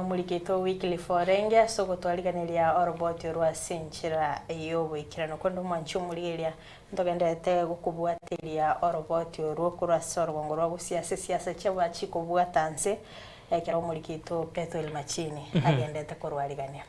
omorikito Wycliffe orenge ase ogotwariganeria oroboti orwo ase enchera y'oboikeranu. Korende omwanchi omorigereria ntogendererete gokobwateria oroboti orwo korwa ase orogongo rwa Gusii ase siasa chiabachi kobwata nse ekero omorikito Bethuel Machini agendete korwarigania.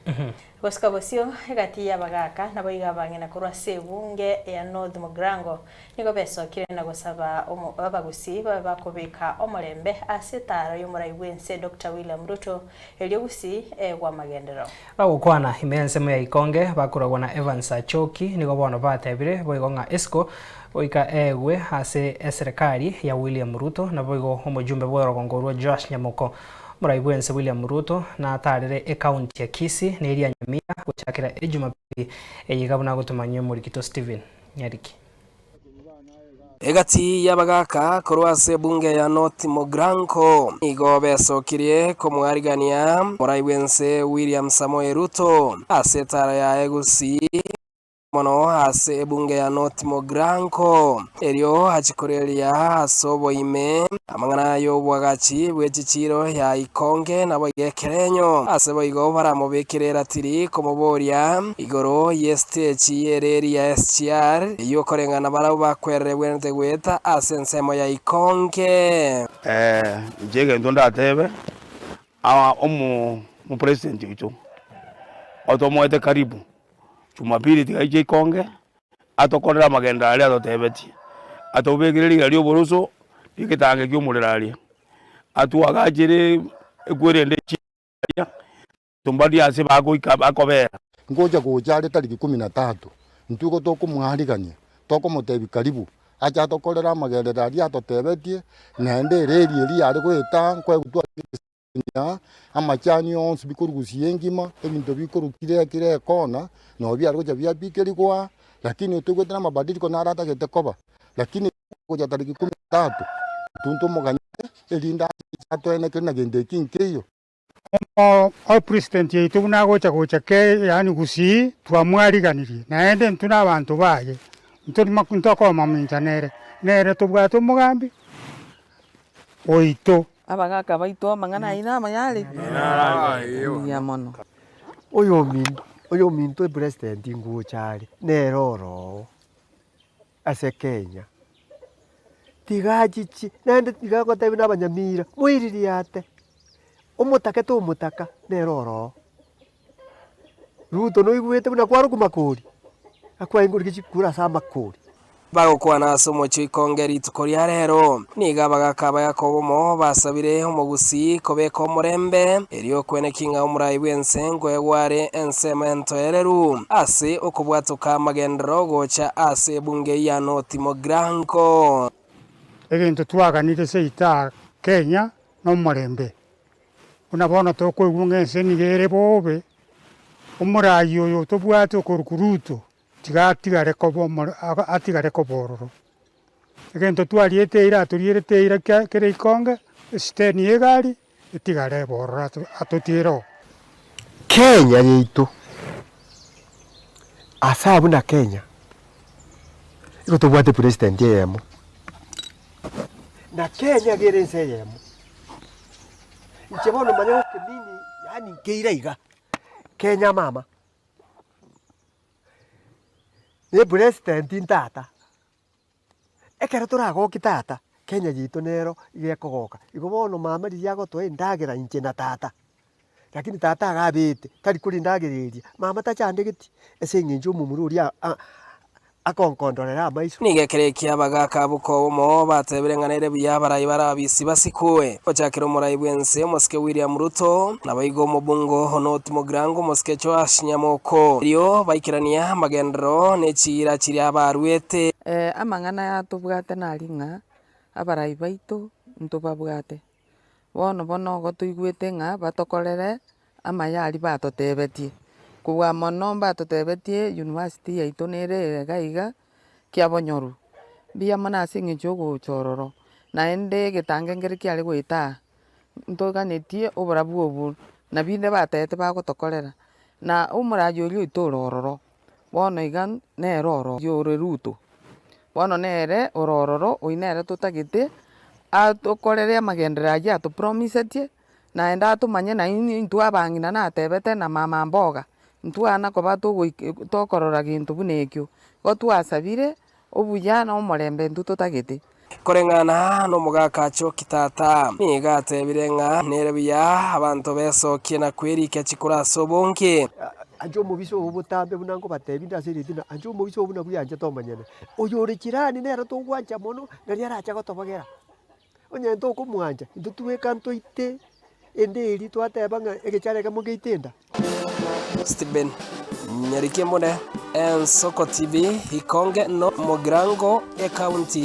Gosika bosio egati y'abagaaka naboigo abang'ina korwa ase ebunge ya North Mugirango nigo besokire na gosaba abagusii babe bakobeka omorembe ase etaaro y'omorai bw'ense Doctor William Ruto erio Gusii egwe amagenderero. Bagokwana ime y'ensemo ya Ikonge bakoragwa na Evans Achoki nigo bono batebire boigo ng'a esiko goika eegwe ase eserekari ya William Ruto naboigo omojumbe bw'orogongo orwo Joash Nyamoko Omorai bw'ense William Ruto nataarere ekaunti ya Kisii na eria Nyamira gochakera Ejumapili eye iga buna agotomanyia omorikito Stephen Nyariki. Egati y'abagaaka korwa ase ebunge ya North Mugirango nigo besokirie komoarigania omorai bw'ense William Samoei Ruto ase etara yaye Gusii. mono ase ebunge ya North Mugirango, erio achie koreria ase oboime amang'ana y'oboagachi bwe chichiiro ya Ikonge naboigo ekerenyo. Ase boigo baramobekere eratiri komoboria igoro y'esitechi y'ereri ya SGR eyio koreng'ana barabwo bakwerera ebwenerete goeta ase ensemo ya Ikonge. Inche egento ndatebe, omopresident oito otomoete karibu. Jumapili tiga aiche ikonge, atokorere amagendo aria atotebetie, atobekere rigena ri'oboroso, ri'egetange ki'omorero aria, atwagachere ekwerende chiaria, tombanie ase bagoika bakobera. Ngocha gocha are tariki kumi na tatu, intwe igo tokomwarigania, tokomotebia karibu, ache atokorere amagenderero aria atotebetie, naende ereri eria yare goeta nkoegwa tware. Na amachani onsi bikorugusia engima, ebinto bikorwa kire kire ekona, nabo biare gocha biabikerigwa, lakini otoigwete na amabadiliko naro atagete koba, lakini gocha tariki kumi na tatu, intwe ntomoganyete erinde ache atoenekere na gento eki nkeiyo. Opresident yaito buna agocha gocha ke yaani gusii twamwariganirie naende intwe na abanto baye ntori ntokomamincha nere, nere tobwate omogambi oito. Abagaaka baito amang'ana aino amaya are mbuya mono. Oyominto oyominto epresident ngocha are, nere oroo ase Kenya, tiga achiche naende tiga agotebi na abanyamira, moiririate, omotake tomotaka nere oroo. Ruto noigwete buna kwarokwa makori, akwaingoririe chikura ase amakori. Bagokwana ase omochie ikonge rituko ria rero, nigo abagaaka ba Yakobo omo basabire omogusii kobeka omorembe, erio okweneki ng'a omorai bw'ense nkoegwa are ensemo entoereru ase okobwatoka amagenderero gocha ase ebunge ya North Mugirango. Egento twaganire seito aa Kenya nomorembe. Buna bono tokoigwa ng'a ense nigo ere bobe, omoraai oyo tobwate okorokwa Ruto, tiga atigare koba omore atigare koba ororo. Egento twariete eira atorierete eira kia kere ikonge, esiteni ya egari, etigare ebe ororo ato atotiere oo. Kenya yaito, ase abwo na Kenya, igo tobwate president eyemo, na Kenya iga ere ense eyemo. Inche bono manya gokemini yaani nkeira iga, Kenya mama, na epresident ntata, ekero toragokie tata, Kenya yaito nero iga ekogoka. Igo bono mama riria agotoa endagera inche na tata, lakini tata iga abete, tari koria endagera eria, mama tachandegeti ase eng'encho omomura oria a- akonkondorera amaiso. Nigo ekero ekia abagaaka abwo kobomo batebire ng'a nere buya abarai barabisi basikwe. Gochakera omorai bw'ense omosike William Ruto, naboigo omobungo Honot Mugirango omosike Joash Nyamoko. Erio baikerania amagenderero ne chiira chiria baruete. Amang'ana aya tobwate nari ng'a abarai baito ntobabwate, bono bono igo toigwete ng'a batokorere amaya aria batotebetie. Kobua mono mbatotebetie university yaito nere iga iga kiabonyoru, mbuya mono ase eng'encho ya ogocha ororo, naende egetange nkere kiare goeta aa, ntoganetie oborabu obwo, na binde batebete bagotokorera, na omoraia oria oito ore ororo, bono iga nere oro ore Ruto, bono nere ore ororo oywo nere totagete atokorere amagenderero aywo atopromisetie. Naende atomanye nainwe intwe abang'ina natebete na mama mboga, ntwana koba togoik tokorora gento buna ekio. Igo twasabire, obuya na omorembe intwe totagete. Koreng'ana nomogaka Achoki tata, nigo atebire ng'a nere buya abanto besokie na kwerikia chikura ase obonge. Ancha omobisa oo botambe buna nkobatebia inde ase erieta ng'a ancha omobisa oo buna bweanchete omonyene. Oyore jirani nere togwancha mono, nari arache gotobogera. Onye ntokomwancha, intwe tweka ntoite ende eria twateba ng'a egechara ekemo ngeite enda. Stephen Nyariki Mbune, Ensoko TV, Ikonge, North Mugirango, Ekaunti.